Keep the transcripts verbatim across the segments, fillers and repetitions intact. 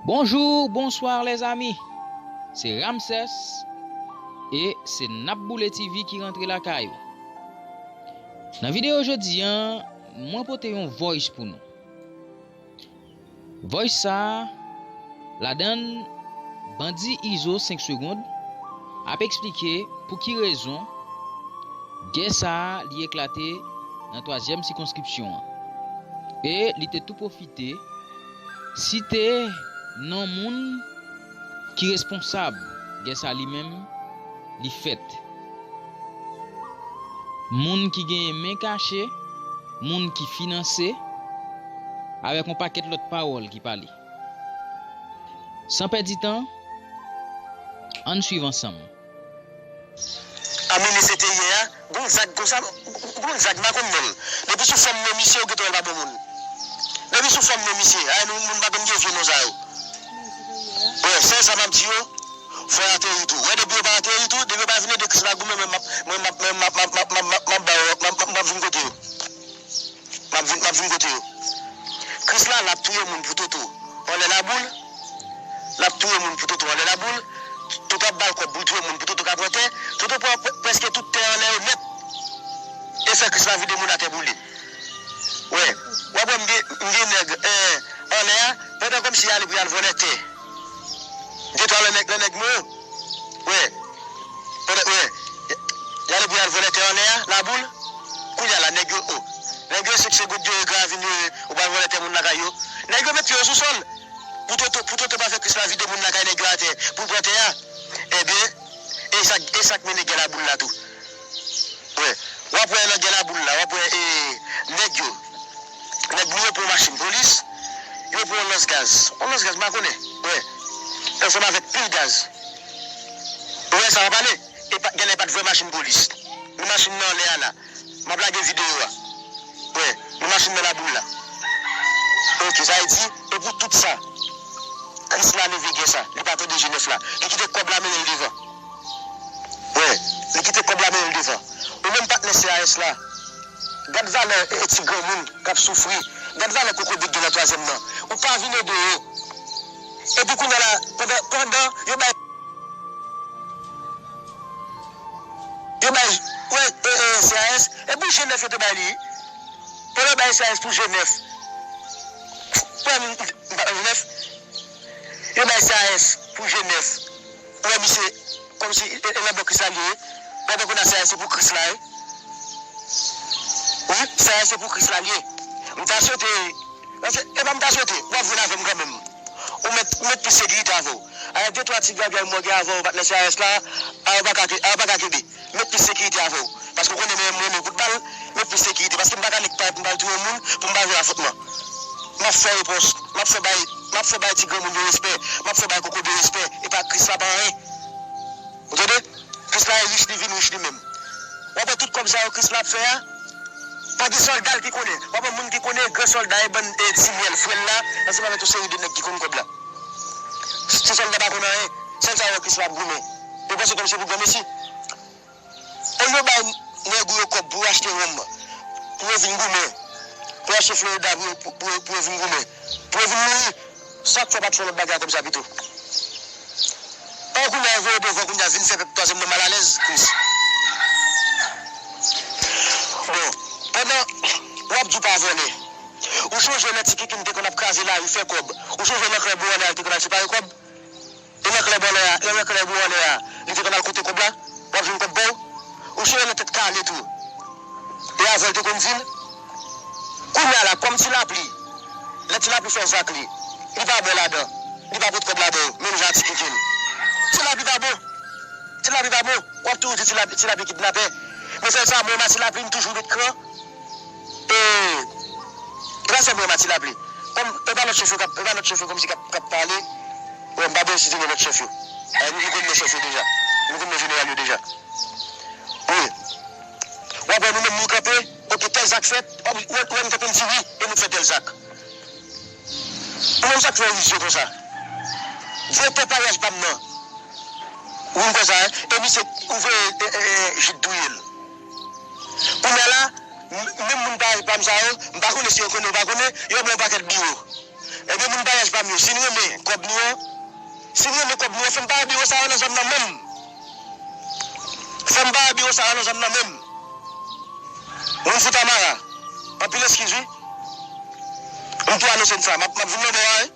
Bonjou, bonswa lèzami. Se Ramsès e se N ap Boule T V ki rantre lakay ou. Nan videyo jodi a, mwen pote yon voice pou nou. Voice sa a, ladan l, bandi Izo senk Segond ap eksplike pou ki rezon gè sa a li eklate nan twazyèm sikonskripsyon an. E li te tou pwofite site non moun ki responsab gè sa li menm li fèt. Moun ki genyen men kache, moun ki finanse, avèk yon pakèt lòt pawòl ki pale. San pèdi tan, ann swiv ansanm. A minis entèryè a, gon zak konsa, gon zak m pa konn non l. Depi sou fòm non misye, ou gentan wè l pa bon moun. Depi sou fòm non misye, ay nou moun pa konn gen vye non sa yo. Bon, sèl sa m ap di yo, fò yo ateri tou. Wè depi yo pa ateri tou, depi yo pa vin ede Kris la goumen, mwen m ap, mwen m ap, mwen m ap, m ap, m ap, m ap, m ap, m ap ba yo, m ap, m ap, m ap vin kote yo. M ap vin, m ap vin kote yo. Kris la, l ap touye moun pou Toto anlè laboul. L ap touye moun pou Toto anlè laboul. Toto ap ba l kòb pou l touye moun pou Toto ka pran tè. Toto pran pre-, prèske tout tè anlè yo nèt. E fè Kris la vide moun atè boule. Wè. W ap wè m gen, m gen nèg, eh, anlè a, pandan kòmsi y ale pou y al vòlè tè. De twa lè nèg, lè nèg mwen yo. Wè. Pandan, wè. Y ale pou y al vòlè tè anlè a, laboul. Kounye a la, nèg yo, oh. Nèg yo, se, se goud yo, yo gravin yo, ou pral vòlè tè moun lakay yo. Nèg yo met pye yo sou sòl. Pou Toto, pou Toto pa fè Kris la vide moun lakay nèg yo atè, pou l pran tè a. Ebyen, e sa, e sa k mennen gè laboul la tou. Wè. W ap wè nan gè laboul la, w ap wè, e, nèg yo. Nèg nou yo pran machin polis, yo pran yon lans gaz. Yon lans gaz, m pa konnen. Wè. Ansanm avèk pil gaz. Ou wè sa w ap pale? E pa, genlè pa t vrè machin polis. Men machin nan anlè a la. M ap lage videyo a. Wè, men machin nan laboul la. Oke, sa vle di, e pou tout sa, Kris la leve gè sa. Li pa tande Jenèf la. Li kite kòb la mennen l devan. Wè, li kite kòb la mennen l devan. Ou menm patnè C A S la, gad valè, e, ti granmoun k ap soufri. Gad valè kokobe k gen nan twazyèm nan. Ou pa vin ede yo. Epi kounye a la, pandan, pandan yo bay, yo bay, wè, e, e, C A S, e pou Jenèf yo te bay li. Pandan yo bay C A S pou Jenèf. Wè, m, m, m, Jenèf. Yo bay C A S pou Jenèf. Wè, misye, kòmsi, e, e, nan bò Kris la l ye. Pandan kounye a C A S se pou Kris la, wi. Wi, C A S se pou Kris la l ye. M ta swete, paske, e pa m ta swete, w ap vin avè m kanmenm. Ou met, ou met plis sekirite avè w. Ay, de twa ti gagay mwen gen avè w, patnè C A S la, a, yo pa ka ke-, a, yo pa ka kenbe. Met plis sekirite avè w. Paske w konnen mwen, mwen renmen kout bal, met plis sekirite. Paske m pa ka nèk parèt pou m al touye yon moun, pou m pa jwenn afwontman. M ap fè repons, m ap fè bay, m ap fè bay ti granmoun yo respè, m ap fè bay kokobe respè, e pa Kris la pa anyen. Ou tande? Kris la e rich, li vin rich li menm. W ap wè tout kòb sa yo Kris la ap fè a, pa gen sòlda l ki konnen. W ap wè moun ki konnen, gran sòlda e bann, e, Ti Myèl, frè l la, ansanm avèk yon seri de nèg ki konn kòb la. Ti sòlda pa konn anyen. Sèl sa yo wè Kris la ap goumen. Yo panse kòmsi pou granmesi. Olye yo bay nèg ou yo kòb pou yo achte wonm, pou yo vin goumen, pou yo achte Florida pou yo, pou, pou, pou yo vin goumen, pou yo vin mouri, sa k fè w pa t fè lòt bagay kòb sa pito? An kounye a yo voye w devan kounye a vin fè pèp twazyèm nan malalèz, Kris. Bon, pandan w ap di w pa vòlè, ou sonje lè Ti Kikin te konn ap kraze lari fè kòb, ou sonje nan klèb ou anlè a te konn al separe kòb? E nan klèb anlè a, e nan klèb ou anlè a, li te konn al kote kòb la, w ap jwenn kòb ba w. Ou sonje nan tèt kale tou. E avè l te konn di l. Kounye a la, kòm Ti Lapli, lè Ti Lapli fè zak li, li pa bon ladan, li pa pot kòb la ba w, menm jan a Ti Kikin. Ti Lapli pa bon. Ti Lapli pa bon. W ap toujou di Ti Lapli, Ti Lapli kidnapè. Men sèl sa, mwen, Ti Lapli, m toujou met kran. E, e pa sèlman Ti Lapli. Kòm, e pa lòt chèf yo k ap, e pa lòt chèf yo kòmsi k ap, k ap pale. Bon, m pa bezwen site non lòt chèf yo. E, nou, nou konn non chèf yo deja. Nou konn non jeneral yo deja. Wi. W ap wè nou menm nou kanpe, oke, tèl zak fèt, w ap wè, wè nou kanpe, m di wi, e nou fè tèl zak. Ou menm sa k fè w rizye konsa? Direktè paryaj pa m nan. Ou konn konsa, en? E misye ouvè, e, e, e, Jid touye l. Kounye a la, m-, menm moun paryaj pa m sa yo, m pa konnen si yo konnen ou pa konnen, yo ban yon pakèt biwo. Ebyen, moun pa, Mèt pa m yo, si n renmen kòb nou an, si n renmen kòb nou an, fè n pa wè biwo sa yo nan zòn nan menm. Fè n pa wè biwo sa yo nan zòn nan menm. Moun fout anmara. Anpil eskiz, wi. M tou anonse n sa. M ap, m ap vin nan bò a, wi.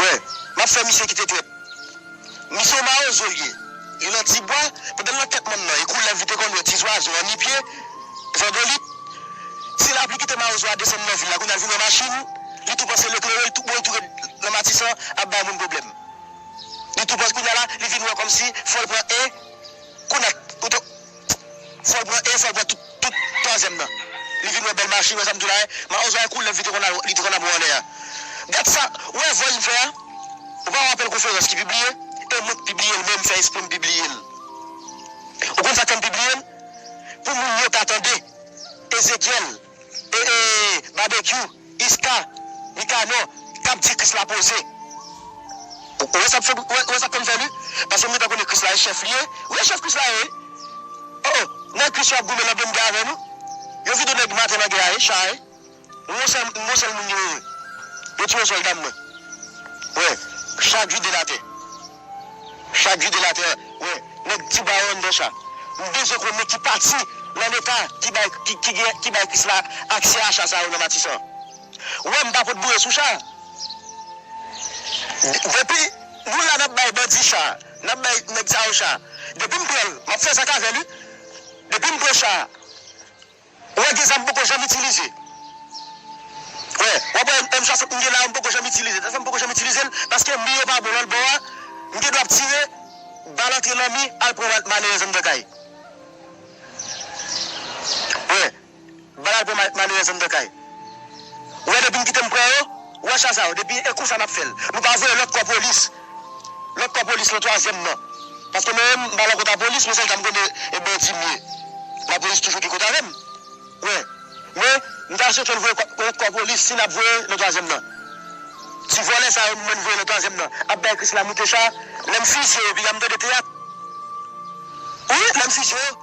Wè, m ap fè misye kite trèt. Misye yon mawozo l ye. Li nan Tibwa, pandan l nan Tèt Mòn nan, e koulèv li te konn wè, ti zwazo, annipye, zandolit. Si lapli kite mawozo a desann nan vil la, kounye a l vin wè machin, li tou panse l eklere, li tou bon, li tou ret nan Matisan ap bay moun pwoblèm. Li tou panse kounye a la, li vin wè kòmsi fò l pran e, kounye a, ou te, fò l pran e, fò l pran tout, tout twazyèm nan. Li vin wè bèl machin, wè sa m di w la, e, mawozo a e koulèv li te konn al, li te konn ap wè anlè a. Gad sa, ou wè vòl li fè a? Ou pa wè apèl konferans ki pibliye? E mwen k pibliye l, men m fè espre m pibliye l. Ou konn sa k fè m pibliye l? Pou moun yo ka tande. Ezekyèl, e, e, Babekyou, Iska, Nikanò, k ap di Kris la poze. Ou, ou wè sa k fè, ou wè, ou wè sa k fè m fè li? Paske m gentan konnen Kris la e chèf li ye. Ou wè chèf Kris la ye, wi. O, o, nèg Kris yo ap goumen nan menm gè avè nou. Yo vide nèg maten nan gè a, e, cha, e. M gon sèl, m gon sèl moun nimewo en. Yo tiye yon sòlda m mwen. Wè, cha k vide l atè. Cha k vide l atè. Wè, nèg Tibwa yo anndan cha. M bezwen konnen ki pati nan Leta ki bay, ki, ki gen, ki bay Kris la aksè a cha sa yo nan Matisan. Wè, m pa pot boure sou cha. Depi nou la n ap bay bandi cha, n ap bay nèg sa yo cha. Depi m pran l, m ap fè zak avè l, wi. Depi m pran cha, Ou wè gen zam m poko janm itilize. Wè, w ap wè M swasant m gen la yo m poko janm itilize. Tèlman m poko janm itilize l, paske mi yo pa bon nan bò a, m gen dwa ap tire, bal antre nan mi, al pran mal-, malerèz anndan kay. Wè, bal al pran mal-, malerèz anndan kay. Ou wè depi m kite m pran yo, ou wè sa sa yo, depi e konsa n ap fè l. Nou pa voye lòt kò polis. Lòt kò polis nan twazyèm nan. Paske mwen menm, m pa nan kont a polis, men sèl sa m konnen, e bandi m ye. Lapolis toujou gen kont avè m. Wè. Men, m ta swete n voye kò, lòt kò polis, si n ap voye nan twazyèm nan. Ti vòlè sa yo, nou menm voye nan twazyèm nan. Ap bay Kris la moute cha, lè m fizye yo, piga m tande teyat. Wi, lè m fizye yo,